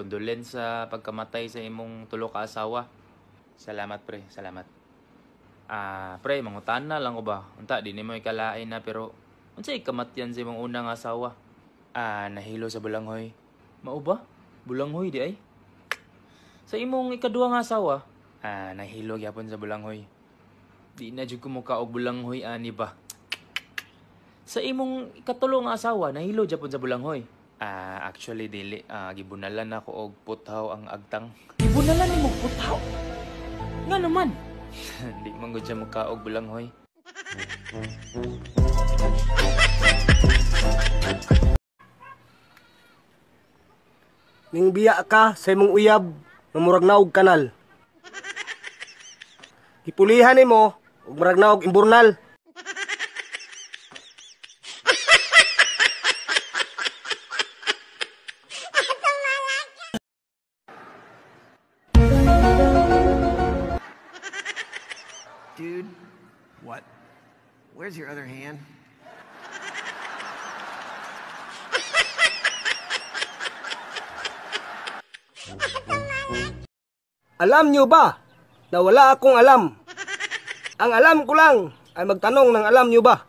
Condolence sa pagkamatay sa imong tulo ka asawa. Salamat, pre, salamat. Ah, pre, mangutana lang ko ba? Unta di nimo ikalain na, pero unsay kamatyan sa imong unang asawa? Ah, nahilo sa bulanghoy. Mao ba? Bulanghoy di ay? Sa imong ikaduha nga asawa? Ah, nahilo gyapon sa bulanghoy. Di na jud ko muka og bulanghoy ani ba. Sa imong ikatulo nga asawa, nahilo japon sa bulanghoy. Ah, actually dili, gibunalan ako og puthaw ang agtang. Gibunalan nimo puthaw? Nga naman. Di man gud siya muka og bulanghoy. Ning biya ka sa imong uyab nga murag naog kanal. Gipulihan nimo ug murag naog imburnal. Dude, what? Where's your other hand? Alam nyo ba na wala akong alam? Ang alam ko lang ay magtanong ng alam nyo ba?